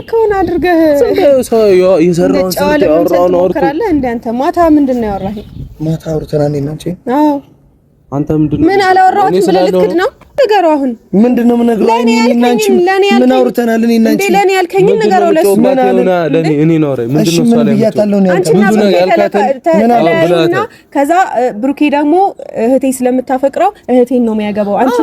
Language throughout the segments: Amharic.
ያልከውን አድርገህ የሰራውን ስንት ያወራውን አውርቶ እንደ አንተ ማታ ምንድን ነው ያወራኸኝ? ማታ አውርተናል እኔና አንቺ። አዎ አንተ ምንድን ነው ምን አላወራሁትም ብለህ ልትክድ ነው? ንገረው። አሁን ምንድን ነው የምነግረው? እኔና አንቺ ምን አውርተናል? እኔና አንቺ እንዴ ለኔ ያልከኝን ንገረው። ለእሱ ምን ለኔ እኔ ነው አረ ምንድን ነው እሷ ላይ ብያታለሁ ነው አንቺና ተለያዩና ከዛ ብሩኬ ደግሞ እህቴ ስለምታፈቅረው እህቴን ነው የሚያገባው። አንቺ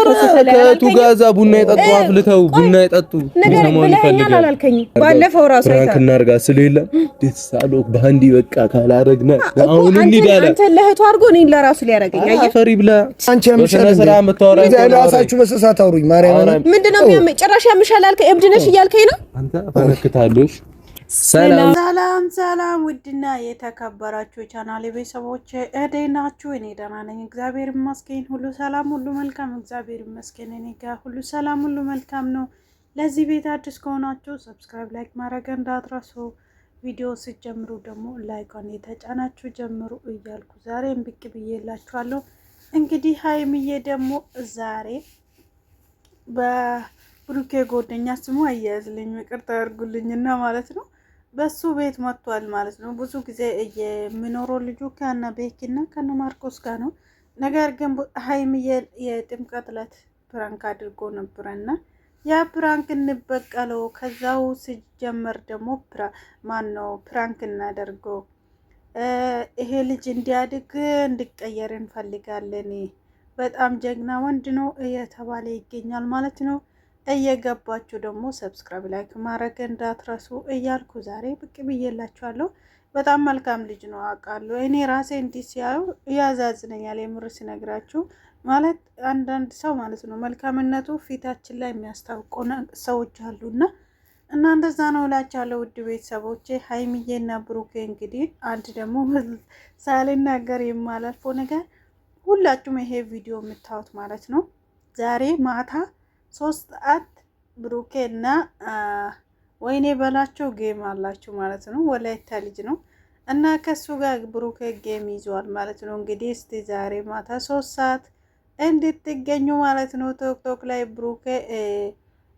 ከእህቱ ጋር እዛ ቡና የጠጡ አፍልተው ቡና የጠጡ ነገር ብለኸኛል አላልከኝም? ባለፈው ራሱ prank እናድርጋ ስለው የለም ደስ አለው። በአንዴ በቃ ካላረግነ አሁን እንሂድ አለ። አንተ ለእህቱ አድርጎ እኔን ለራሱ ሊያረገኝ አየህ። ፈሪ ብላ አንቺ ያምሻል ራሳችሁ በስሳት አውሩኝ። ማርያም ምንድን ነው የሚያመኝ? ጭራሽ ያምሻል አልከኝ። እብድ ነሽ እያልከኝ ነው አንተ። ፈነክታለሽ። ሰላም ሰላም፣ ውድና የተከበራችሁ ቻናል ቤተሰቦች እንዴት ናችሁ? እኔ ደህና ነኝ፣ እግዚአብሔር ይመስገን። ሁሉ ሰላም፣ ሁሉ መልካም፣ እግዚአብሔር ይመስገን። እኔ ጋር ሁሉ ሰላም፣ ሁሉ መልካም ነው። ለዚህ ቤት አዲስ ከሆናችሁ subscribe፣ like ማድረግ እንዳትረሱ። ቪዲዮ ስትጀምሩ ደግሞ like ኳን የተጫናችሁ ጀምሩ እያልኩ ዛሬም ብቅ ብዬላችኋለሁ። እንግዲህ ሀይሚዬ ደግሞ ዛሬ በብሩኬ ጓደኛ ስሙ አያያዝልኝ ይቅርታ አድርጉልኝና ማለት ነው በሱ ቤት መጥቷል ማለት ነው። ብዙ ጊዜ የሚኖረው ልጁ ከነ ቤኪና ከነ ማርቆስ ጋር ነው። ነገር ግን ሀይሚዬ የጥምቀት ዕለት prank አድርጎ ነበረና ያ prank እንበቀለው ከዛው ሲጀመር ደግሞ ማን ነው prank እናደርገው ይሄ ልጅ እንዲያድግ እንዲቀየር እንፈልጋለን። በጣም ጀግና ወንድ ነው እየተባለ ይገኛል ማለት ነው። እየገባችሁ ደግሞ subscribe፣ like ማድረግ እንዳትረሱ እያልኩ ዛሬ ብቅ ብዬላችኋለሁ። በጣም መልካም ልጅ ነው አውቃለሁ። እኔ ራሴ እንዲህ ሲያዩ ያዛዝነኛል የምር ሲነግራችሁ ማለት አንዳንድ ሰው ማለት ነው መልካምነቱ ፊታችን ላይ የሚያስታውቁ ሰዎች አሉና እና እንደዛ ነው እላችኋለሁ። ውድ ቤተሰቦቼ ሀይሚዬና ብሩኬ እንግዲህ አንድ ደግሞ ሳልናገር የማላልፈው ነገር ሁላችሁም ይሄ ቪዲዮ የምታዩት ማለት ነው ዛሬ ማታ 3 ሰዓት ብሩኬ እና ወይኔ በላቸው game አላችሁ ማለት ነው። ወላይታ ልጅ ነው እና ከሱ ጋር ብሩኬ game ይዟል ማለት ነው። እንግዲህ እስቲ ዛሬ ማታ 3 ሰዓት እንድትገኙ ማለት ነው። ቲክቶክ ላይ ብሩኬ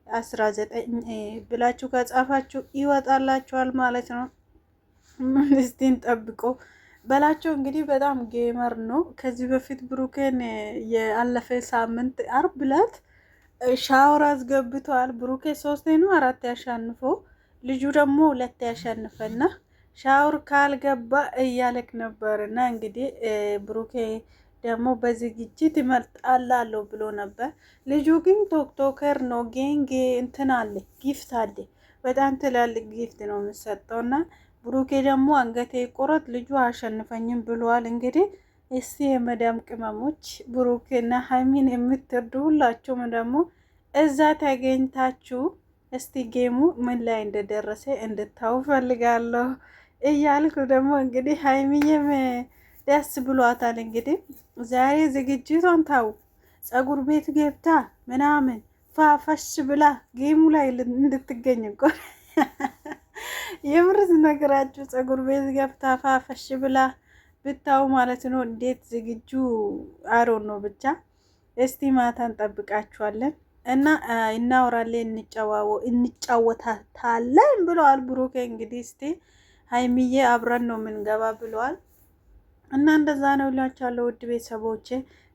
19 ብላችሁ ከጻፋችሁ ይወጣላችኋል ማለት ነው። እስቲን ጠብቆ በላቸው እንግዲህ በጣም gamer ነው። ከዚህ በፊት ብሩኬን የአለፈ ሳምንት አርብ ዕለት ሻወር አስገብተዋል። ብሩኬ ሶስቴ ነው አራት ያሸንፎ ልጁ ደግሞ ሁለት ያሸንፈና ሻወር ካልገባ እያለክ ነበርና እንግዲህ ብሩኬ ደግሞ በዝግጅት ይመርጣላለሁ ብሎ ነበር። ልጁ ግን TikToker ነው። ጌንጌ እንትን አለ gift አለ፣ በጣም ትላልቅ gift ነው የምሰጠው እና ብሩኬ ደግሞ አንገቴ ቆረጥ ልጁ አሸንፈኝም ብሏል። እንግዲህ እስቲ የመዳም ቅመሞች ብሩኬና ሀይሚን የምትርዱ ሁላችሁም ደግሞ እዛ ተገኝታችሁ እስቲ game ኡ ምን ላይ እንደደረሰ እንድታው ፈልጋለሁ እያልኩ ደግሞ እንግዲህ ሀይሚዬም ደስ ብሏታል። እንግዲህ ዛሬ ዝግጅቷን ታው ጸጉር ቤት ገብታ ምናምን ፋፈሽ ብላ game ኡ ላይ እንድትገኝ እኮ የምር ስነግራችሁ ጸጉር ቤት ገብታ ፋፈሽ ብላ ብታው ማለት ነው። እንዴት ዝግጁ አሮን ነው። ብቻ እስቲ ማታ እንጠብቃችኋለን እና እናወራለን፣ እንጫወታታለን ብለዋል ብሩኬ። እንግዲህ እስቲ ሀይሚዬ አብረን ነው የምንገባ ብለዋል። እና እንደዛ ነው እላችኋለሁ ውድ ቤተሰቦቼ።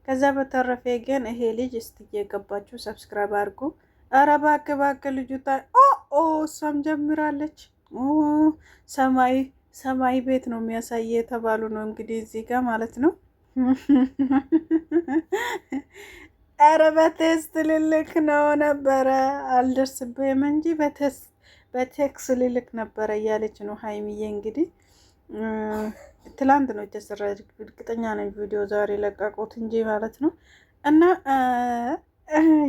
ከዛ በተረፈ ግን ይሄ ልጅ እስቲ እየገባችሁ subscribe አድርጉ። ኧረ እባክህ እባክህ ልጁ ኦ እሷም ጀምራለች። ሰማይ ሰማይ ቤት ነው የሚያሳየ የተባሉ ነው እንግዲህ እዚህ ጋር ማለት ነው። ኧረ በ text ልልክ ነው ነበረ አልደርስብህም እንጂ በቴክስ ልልክ ነበረ እያለች ነው ሀይሚዬ እንግዲህ ትላንት ነው የተሰራ፣ እርግጠኛ ነኝ ቪዲዮ ዛሬ ለቀቁት እንጂ ማለት ነው። እና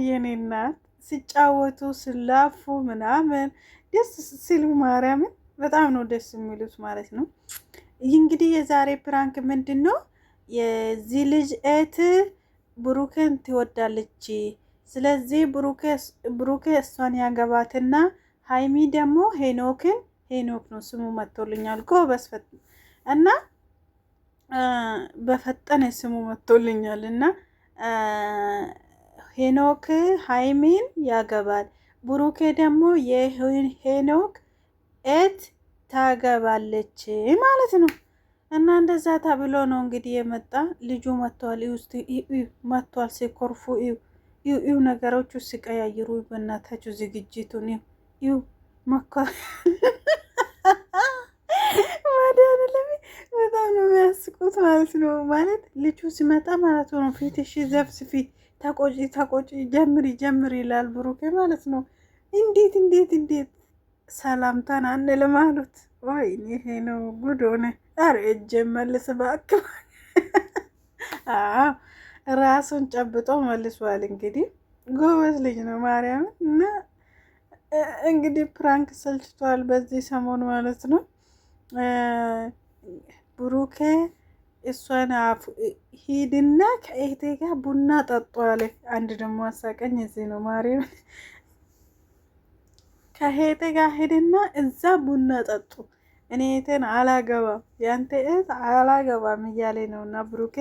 የኔ እናት ሲጫወቱ ስላፉ ምናምን ደስ ሲሉ ማርያምን በጣም ነው ደስ የሚሉት ማለት ነው። እንግዲህ የዛሬ prank ምንድን ነው? የዚህ ልጅ እህት ብሩኬን ትወዳለች። ስለዚህ ብሩኬ እሷን ያገባትና ሀይሚ ደግሞ ሄኖክን ሄኖክ ነው ስሙ መጥቶልኛል ጎበዝ እና በፈጠነ ስሙ መጥቶልኛል እና ሄኖክ ሀይሚን ያገባል። ብሩኬ ደግሞ የሄኖክ እህት ታገባለች ማለት ነው። እና እንደዛ ተብሎ ነው እንግዲህ የመጣ ልጁ መጥቷል፣ መጥቷል። ሲኮርፉ እዩ ነገሮቹ ሲቀያይሩ፣ በእናታችሁ ዝግጅቱን እዩ መኳ ማዳን በጣም ነው የሚያስቁት ማለት ነው። ማለት ልጁ ሲመጣ ማለት ነው ፊት እሺ ዘፍስፊ ተቆጪ ተቆጪ ጀምሪ ጀምሪ ይላል ብሩኬ ማለት ነው። እንዴት እንዴት እንዴት ሰላምታን አንልም አሉት። ወይኔ ይሄ ነው ጉድ ሆነ። ኧረ እጄን መልስ እባክህ። አዎ ራሱን ጨብጦ መልሷል። እንግዲህ ጎበዝ ልጅ ነው ማርያምን። እና እንግዲህ prank ሰልችቷል በዚህ ሰሞን ማለት ነው። ብሩኬ እሷን ሂድና ከእህቴ ጋር ቡና ጠጡ አለ። አንድ ደግሞ አሳቀኝ እዚህ ነው ማርያም ከእህቴ ጋር ሂድና እዛ ቡና ጠጡ፣ እኔ እህቴን አላገባም፣ ያንተ እህት አላገባም እያለ ነው። እና ብሩኬ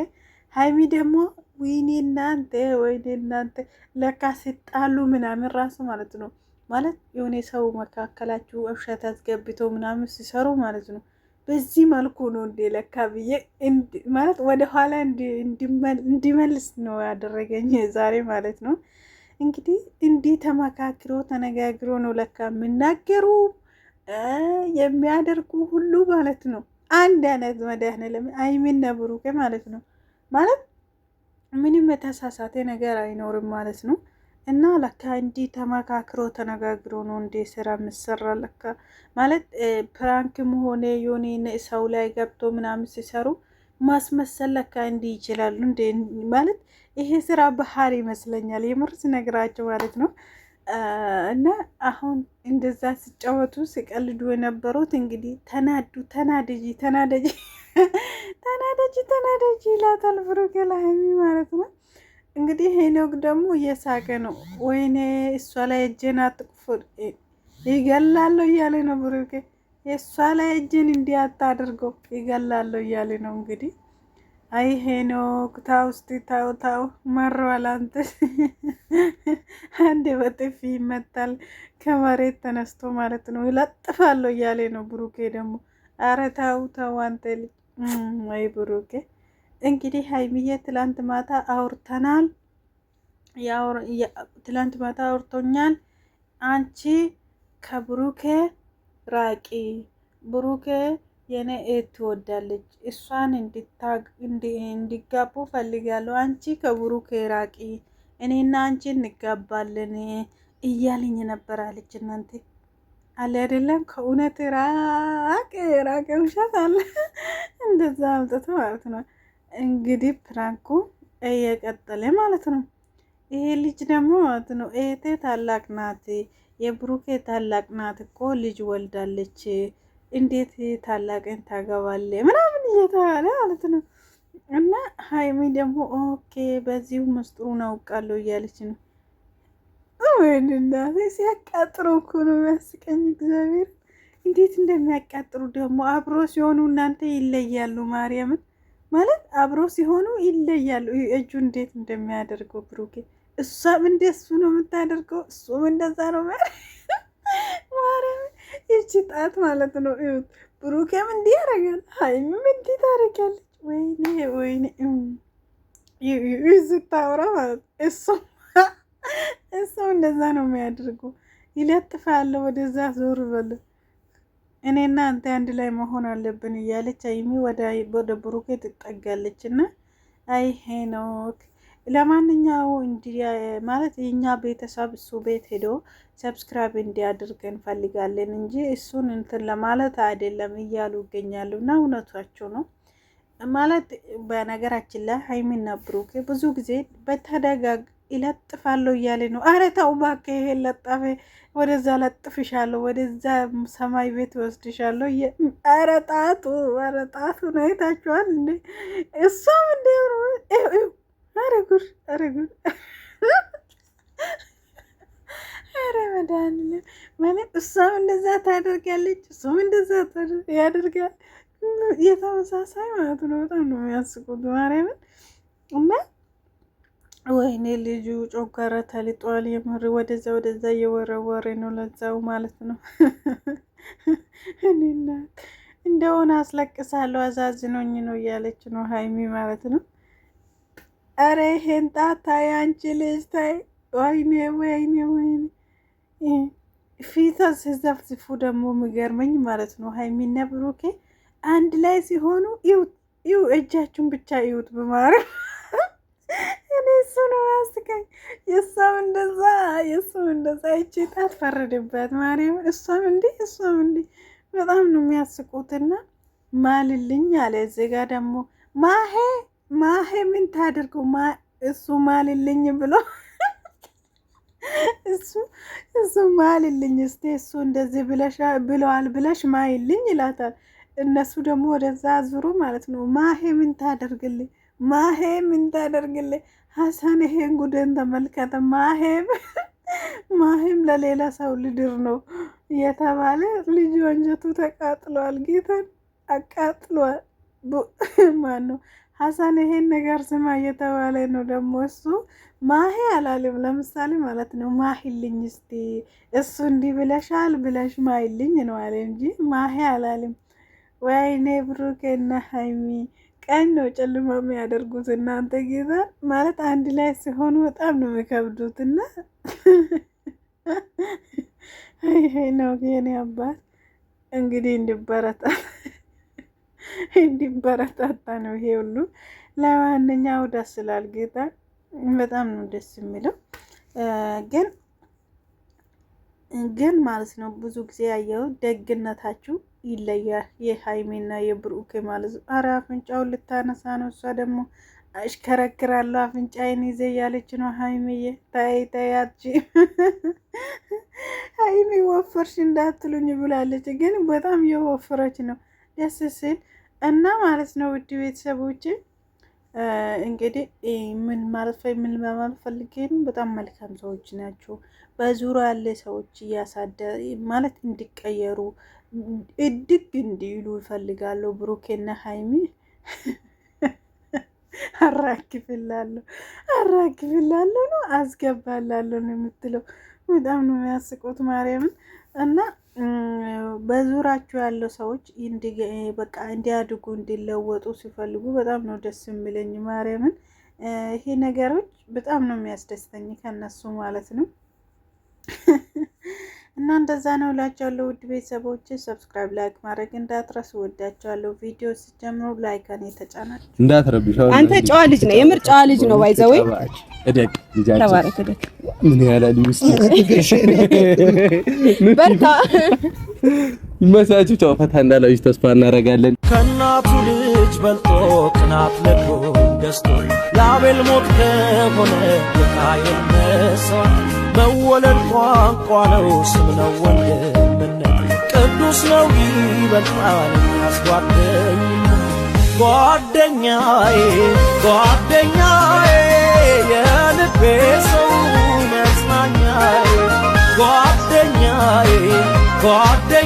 ሀይሚ ደግሞ ወይኔ እናንተ ወይኔ እናንተ ለካ ሲጣሉ ምናምን ራሱ ማለት ነው ማለት የሆነ ሰው መካከላችሁ ውሸት አስገብቶ ምናምን ሲሰሩ ማለት ነው በዚህ መልኩ ነው እንዴ ለካ ብዬ ማለት ወደኋላ እንዲመልስ ነው ያደረገኝ ዛሬ ማለት ነው። እንግዲህ እንዲህ ተመካክሮ ተነጋግሮ ነው ለካ የሚናገሩ የሚያደርጉ ሁሉ ማለት ነው። አንድ አይነት መድኃኒዓለም ሀይሚና ብሩኬ ማለት ነው። ማለት ምንም የተሳሳተ ነገር አይኖርም ማለት ነው። እና ለካ እንዲህ ተመካክሮ ተነጋግሮ ነው እንዴ ስራ የምሰራ ለካ ማለት prank ም ሆነ የሆነ ሰው ላይ ገብቶ ምናምን ሲሰሩ ማስመሰል ለካ እንዲህ ይችላሉ እንዴ ማለት ይሄ ስራ ባህሪ ይመስለኛል የምር ስነግራቸው ማለት ነው። እና አሁን እንደዛ ሲጫወቱ ሲቀልዱ የነበሩት እንግዲህ ተናዱ፣ ተናደጂ፣ ተናደጂ፣ ተናደጂ፣ ተናደጂ ይላታል ብሩኬ ለሀይሚ ማለት ነው። እንግዲህ ሄኖክ ደግሞ እየሳቀ ነው። ወይኔ እሷ ላይ እጄን አጥቁፍር ይገላለሁ እያለ ነው ብሩኬ። እሷ ላይ እጄን እንዲህ አታድርገው ይገላለሁ እያለ ነው እንግዲህ። አይ ሄኖክ ታው እስቲ ታው ታው መሯል። አንተ አንዴ በጥፊ ይመታል ከመሬት ተነስቶ ማለት ነው። ይለጥፋለሁ እያለ ነው ብሩኬ ደግሞ። አረ ታው ታው አንተ ልጅ። አይ ብሩኬ እንግዲህ ሀይሚዬ ትላንት ማታ አውርተናል፣ ትላንት ማታ አውርቶኛል። አንቺ ከብሩኬ ራቂ፣ ብሩኬ የኔ እህት ትወዳለች፣ እሷን እንዲጋቡ ፈልጋለሁ። አንቺ ከብሩኬ ራቂ፣ እኔና አንቺ እንጋባለን እያልኝ ነበር አለች። እናንተ አለ አይደለም ከእውነት ራቅ ራቀ ውሸት አለ እንደዛ አምጥቶ ማለት ነው። እንግዲህ prank ኡ እየቀጠለ ማለት ነው። ይሄ ልጅ ደግሞ ማለት ነው እህቴ ታላቅ ናት፣ የብሩኬ ታላቅ ናት እኮ ልጅ ወልዳለች፣ እንዴት ታላቅን ታገባለ ምናምን እየተባለ ማለት ነው። እና ሀይሚ ደግሞ okay በዚሁ ምስጢሩን አውቃለሁ እያለች ነው። ወይኔ እናቴ ሲያቃጥሩ እኮ ነው የሚያስቀኝ። እግዚአብሔር እንዴት እንደሚያቃጥሩ ደግሞ አብሮ ሲሆኑ እናንተ ይለያሉ። ማርያምን ማለት አብሮ ሲሆኑ ይለያሉ። እጁ እንዴት እንደሚያደርገው ብሩኬ፣ እሷም እንደሱ ነው የምታደርገው፣ እሱም እንደዛ ነው። ማርያም ይቺ ጣት ማለት ነው። እዩት፣ ብሩኬም እንዲህ ያደርጋል፣ ሀይሚም እንዲህ ታደርጋለች። ወይኔ ወይኔ ስታወራ ማለት እሱም እሱም እንደዛ ነው የሚያደርገው። ይለጥፋል፣ ወደዛ ዞር በል እኔና አንተ አንድ ላይ መሆን አለብን እያለች ሀይሚ ወደ ብሩኬ ትጠጋለች። እና አይ ሄኖክ ለማንኛው እንዲ ማለት የኛ ቤተሰብ እሱ ቤት ሄዶ subscribe እንዲያደርግ እንፈልጋለን እንጂ እሱን እንትን ለማለት አይደለም እያሉ ይገኛሉ። እና እውነታቸው ነው። ማለት በነገራችን ላይ ሀይሚና ብሩኬ ብዙ ጊዜ በተደጋግ ይለጥፋለሁ እያለ ነው። አረ ተው እባክህ፣ ይሄ ለጣፈ ወደዛ ለጥፍሻለሁ፣ ወደዛ ሰማይ ቤት ወስድሻለሁ። አረ ጣቱ፣ አረ ጣቱ ነው። አይታችኋል እንዴ? እሷም እንደ አረ ጉድ፣ አረ ጉድ፣ አረ መድኃኒዓለም ማለት እሷም እንደዛ ታደርጋለች፣ እሱም እንደዛ ያደርጋል። የተመሳሳይ ማለት ነው። በጣም ነው የሚያስቁት ማርያምን እና ወይኔ ልጁ ጮጋራ ተልጧል። የምር ወደዛ ወደዛ እየወረወረ ነው፣ ለዛው ማለት ነው። እንደሆነ አስለቅሳለሁ አዛዝኖኝ ነው እያለች ነው ሀይሚ ማለት ነው። አረ ይሄን ጣት ታይ አንቺ ልጅ ታይ። ወይኔ ወይኔ ወይኔ ፊቷ ሲዘፍዝፉ ደግሞ የሚገርመኝ ማለት ነው። ሀይሚና ብሩኬ አንድ ላይ ሲሆኑ ይዩት፣ ይዩ እጃችሁን ብቻ ይዩት በማርያም እኔ እሱ ነው ያስቀኝ። የእሷም እንደዛ የእሱም እንደዛ ይቺ ጣት ፈረደባት ማርያም። እሷም እንዲህ እሷም እንዲህ በጣም ነው የሚያስቁትና ማልልኝ አለ። እዚህ ጋ ደግሞ ማሄ ማሄ ምን ታደርገው እሱ ማልልኝ ብሎ እሱ እሱ ማልልኝ እስቲ እሱ እንደዚህ ብለሽ ብለዋል ብለሽ ማይልኝ ይላታል። እነሱ ደግሞ ወደዛ ዙሩ ማለት ነው። ማሄ ምን ታደርግልኝ፣ ማሄ ምን ታደርግልኝ፣ ሀሰን ይሄን ጉድን ተመልከተ። ማሄም ማሄም ለሌላ ሰው ልድር ነው እየተባለ ልጁ አንጀቱ ተቃጥሏል። ጌታን አቃጥሏል። ማን ነው ሀሰን ይሄን ነገር ስማ እየተባለ ነው ደግሞ እሱ ማሄ አላለም። ለምሳሌ ማለት ነው ማሂልኝ እስቲ እሱ እንዲህ ብለሻል ብለሽ ማይልኝ ነው አለ እንጂ ማሄ አላለም። ወይኔ ብሩኬና ሀይሚ ቀን ነው ጨለማ የሚያደርጉት እናንተ ጌታ ማለት አንድ ላይ ሲሆኑ በጣም ነው የሚከብዱት። እና ይሄ ነው የኔ አባት እንግዲህ እንዲበረታ እንዲበረታታ ነው ይሄ ሁሉ። ለማንኛው ደስ ይላል ጌታ በጣም ነው ደስ የሚለው። ግን ግን ማለት ነው ብዙ ጊዜ ያየው ደግነታችሁ ይለያል። የሀይሜና የብሩኬ ማለት ነው። አረ አፍንጫውን ልታነሳ ነው። እሷ ደግሞ አሽከረክራለሁ አፍንጫዬን ይዜ እያለች ነው ሀይሜዬ። ታይ ታይ አትቺ ሀይሜ ወፈርሽ እንዳትሉኝ ብላለች። ግን በጣም የወፈረች ነው ደስ ሲል እና ማለት ነው ውድ ቤተሰቦች እንግዲህ ምን ማለት ምን ለማለት ፈልጌ ነው፣ በጣም መልካም ሰዎች ናቸው። በዙሪያ ያለ ሰዎች እያሳደ ማለት እንዲቀየሩ እድግ እንዲሉ ይፈልጋሉ። ብሩኬና ሀይሚ አራግፍላለሁ አራግፍላለሁ ነው አስገባላለሁ ነው የምትለው። በጣም ነው የሚያስቁት ማርያምን እና በዙራችሁ ያለው ሰዎች በቃ እንዲያድጉ እንዲለወጡ ሲፈልጉ በጣም ነው ደስ የሚለኝ ማርያምን። ይሄ ነገሮች በጣም ነው የሚያስደስተኝ ከነሱ ማለት ነው። እና እንደዛ ነው እላቸዋለሁ። ውድ ቤተሰቦች subscribe፣ like ማድረግ እንዳትረሱ። ወዳቸዋለሁ። ቪዲዮ ሲጀምሩ like ን የተጫናችሁ እንዳትረብሽ። አንተ ጨዋ ልጅ ነው፣ የምር ጨዋ ልጅ ነው። by the way እደግ ልጃችን ተባረክ፣ እደግ። ምን ያህል ውስጥ በርታ። ይመሳችሁ። ጨዋ ፈታ እንዳላችሁ ተስፋ እናደርጋለን። ከእናቱ ልጅ በልጦ ቅናት ልቡን ገዝቶ የአቤል ሞት ከሆነ የቃየል መስዋዕት መወለድ ቋንቋ ነው፣ ስም ነው ወንድምነት፣ ቅዱስ ነው ይበልጣል እኛስ ጓደኝነት። ጓደኛዬ ጓደኛዬ የልቤ ሰው መጽናኛዬ ጓደኛዬ ጓደኛዬ